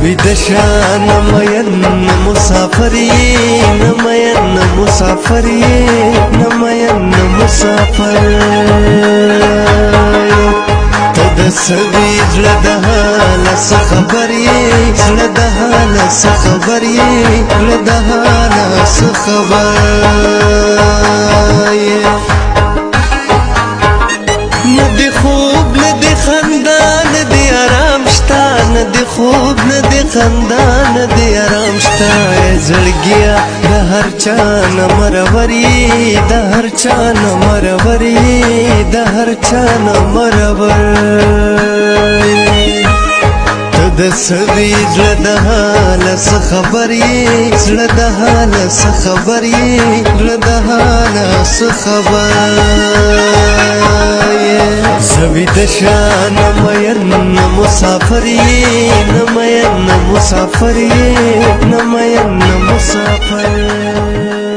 ویده شه، نه مین نه مسافر یې، نه مین نه مسافر یې، نه مین نه مسافر. ته د سوي زړه د حاله څه خبر یې، زړه د حاله څه خبر یې، زړه د حاله څه خبر یې. نه دی خوب، نه دی خندا، نه دی آرام شتا، نه دی خوب، نه دی خندا، نه دی آرام شتا. زړګیا د هر چا نه مرور یې، د هر چا نه مرور یې، د هر چا نه مرور. ته د سوي زړه د حاله څه خبر یې، زړه د حاله څه خبر یې، زړه د حاله څه خبر یې. زه ویده شه، نه مین نه مسافر یې، نه مین نه مسافر یې، نه مین نه مسافر.